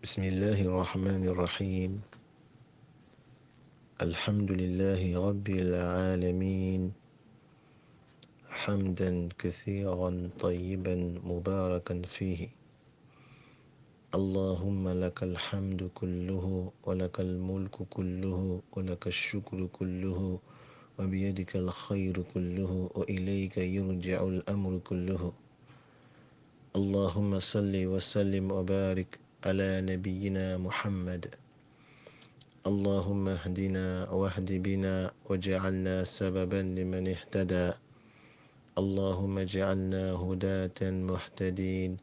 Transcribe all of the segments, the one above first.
بسم الله الرحمن الرحيم. الحمد لله رب العالمين، حمدا كثيرا طيبا مباركا فيه. اللهم لك الحمد كله، ولك الملك كله، ولك الشكر كله، وبيدك الخير كله، وإليك يرجع الأمر كله. اللهم صل وسلم وبارك على نبينا محمد. اللهم اهدنا واهد بنا، واجعلنا سببا لمن اهتدى. اللهم اجعلنا هداة مهتدين،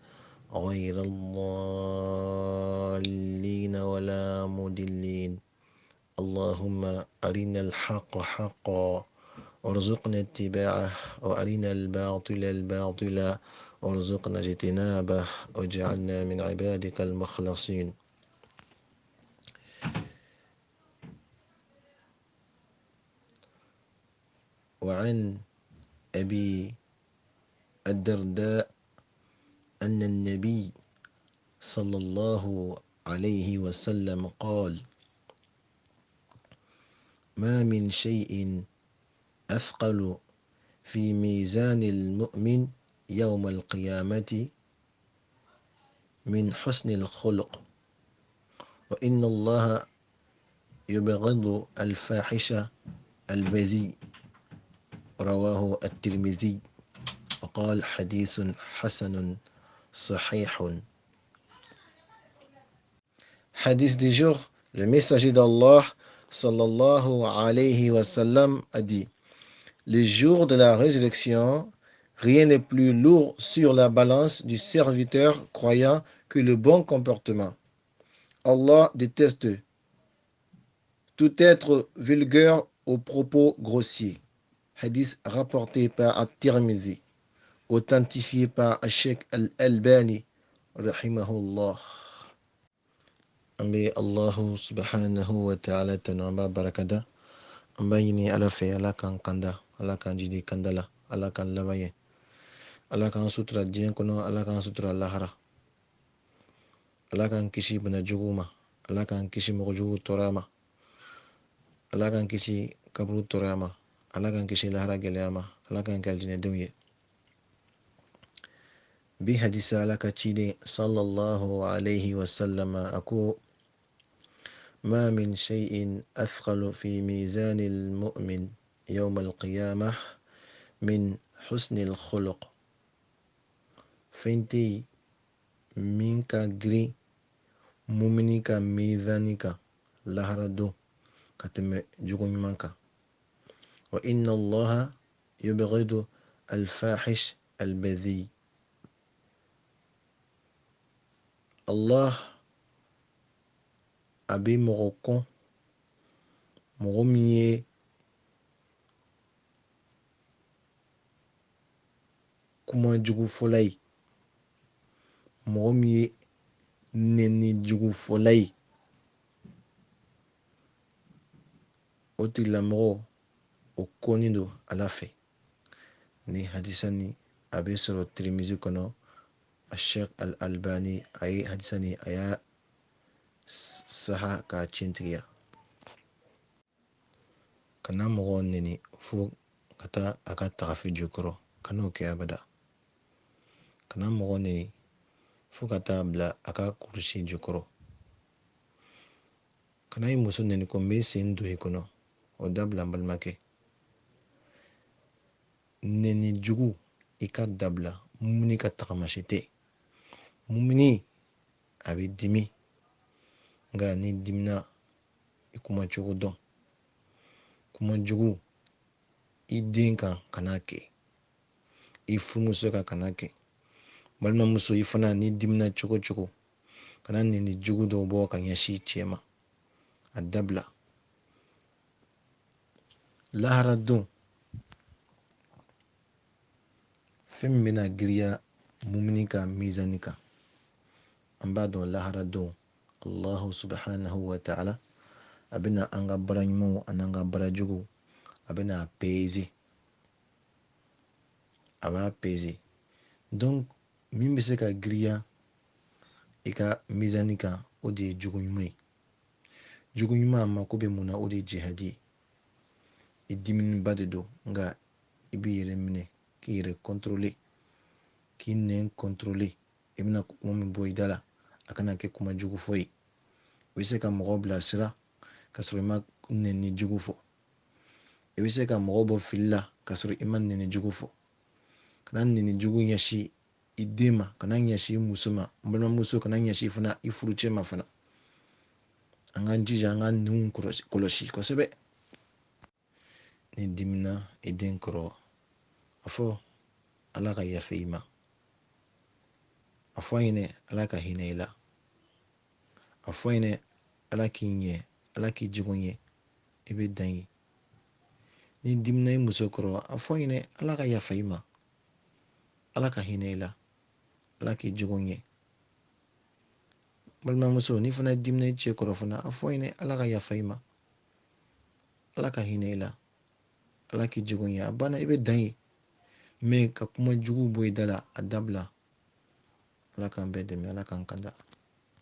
غير الضالين ولا مضلين. اللهم أرنا الحق حقا وارزقنا اتباعه، وأرنا الباطل الباطلا وارزقنا اجتنابه، واجعلنا من عبادك المخلصين. وعن أبي الدرداء أن النبي صلى الله عليه وسلم قال: ما من شيء أثقل في ميزان المؤمن يوم القيامة من حسن الخلق، وإن الله يبغض الفاحش البذيء. رواه الترمذي وقال حديث حسن صحيح. Hadith du jour, le messager d'Allah صلى الله عليه وسلم a dit: le jour de la résurrection, rien n'est plus lourd sur la balance du serviteur croyant que le bon comportement. Allah déteste tout être vulgaire aux propos grossiers. Hadith rapporté par At-Tirmidhi, authentifié par Sheikh Al-Albani, رحمه الله. An bɛ Allahu سبحانه وتعالى tanu, an b'a barakada, an b'a ɲini Ala fɛ, Ala k'an kanda, Ala k'an jidi kanda la, Ala k'an laban ye, Ala k'an sutura diɲɛ kɔnɔ, Ala k'an sutura lahara, Ala k'an kisi bana jugu ma, Ala k'an kisi mɔgɔ jugu tɔɔrɔ ma, Ala k'an kisi kaburu tɔɔrɔ ma, Ala k'an kisi lahara gɛlɛya ma, Ala k'an kɛ alijinɛdenw ye. Bi hadisa, Ala ka ciden صلى الله عليه وسلم a ko: ما من شيء أثقل في ميزان المؤمن يوم القيامة من حسن الخلق. Fɛn tɛ yen min ka girin mumini ka mizani kan lahara don ka tɛmɛ jogo ɲuman kan. وإن الله يبغض الفاحش البذيء. Allah a bɛ mɔgɔ kɔn, mɔgɔ min ye kuma jugu fɔla ye, mɔgɔ min ye nɛni jugu fɔla ye, o tigilamɔgɔ o kɔnnen don Ala fɛ. Ni hadisa ni a bɛ sɔrɔ Tirimizi kɔnɔ. Sheikh Al-Albani a ye hadisa ni a y'a saha k'a tiɲɛtigiya. Kana mɔgɔ nɛni fo ka taa a ka tagafe jukɔrɔ, kan'o kɛ abada. Kana mɔgɔ nɛni fo ka taa bila a ka kurusi jukɔrɔ. Kana i muso nɛni ko n bɛ sen don i kɔnɔ, o dabila, n balimakɛ. Nɛni jugu, i ka dabila. Mumuni ka tagamasi tɛ. Mumuni a bɛ dimi, nka ni dimina, i kuma cogo dɔn. Kuma jugu i den kan, kana kɛ. I furumuso kan, kana kɛ. Balimamuso, i fana, ni dimina cogo cogo, kana nɛni jugu dɔw bɔ ka ɲɛsin cɛ ma, a dabila. Lahara don, fɛn min bɛna giriya mumini ka mizani kan, an b'a dɔn lahara don, Allahu سبحانه وتعالى a bɛna an ka baara ɲumanw an'an ka baara juguw, a bɛna a peser, a b'a peser. Donc min bɛ se ka giriya i ka mizani kan O de ye jogo ɲuman ye. Jogo ɲuman, a mako bɛ mun na? O de ye jihadi ye. I diminiba de don, nka i b'i yɛrɛ minɛ, k'i yɛrɛ contrôler, k'i nɛn contrôler. I bɛna kuma min bɔ i da la, a kana kɛ kuma jugu fɔ ye. I bɛ se ka mɔgɔ bilasira ka sɔrɔ i ma nɛni jugu fɔ. I bɛ se ka mɔgɔ bɔ fili la ka sɔrɔ i ma nɛni jugu fɔ. Kana nɛni jugu ɲɛsin i den ma, kana ɲɛsin i muso ma, n balimamuso, kana ɲɛsin fana i furucɛ ma fana. An k'an jija an ka ninw kɔlɔsi kosɛbɛ. Ni dimina i den kɔrɔ, a fɔ Ala ka yafa i ma. A fɔ a ɲɛnɛ, Ala ka hinɛ i la. A fɔ a ɲɛnɛ, Ala k'i ɲɛ, Ala k'i jogo ɲɛ. I bɛ dan ye. Ni dimina i muso kɔrɔ, a fɔ a ɲɛnɛ, Ala ka yafa i ma, Ala ka hinɛ i la, Ala k'i jogo ɲɛ. Balimamuso, ni fana dimina i cɛ kɔrɔ fana, a fɔ a ɲɛnɛ, Ala ka yafa i ma, Ala ka hinɛ i la, Ala k'i jogo ɲɛ. A banna, i bɛ dan ye. Mɛ ka kuma jugu bɔ i da la, a dabila. Ala k'an bɛɛ dɛmɛ, Ala k'an kanda.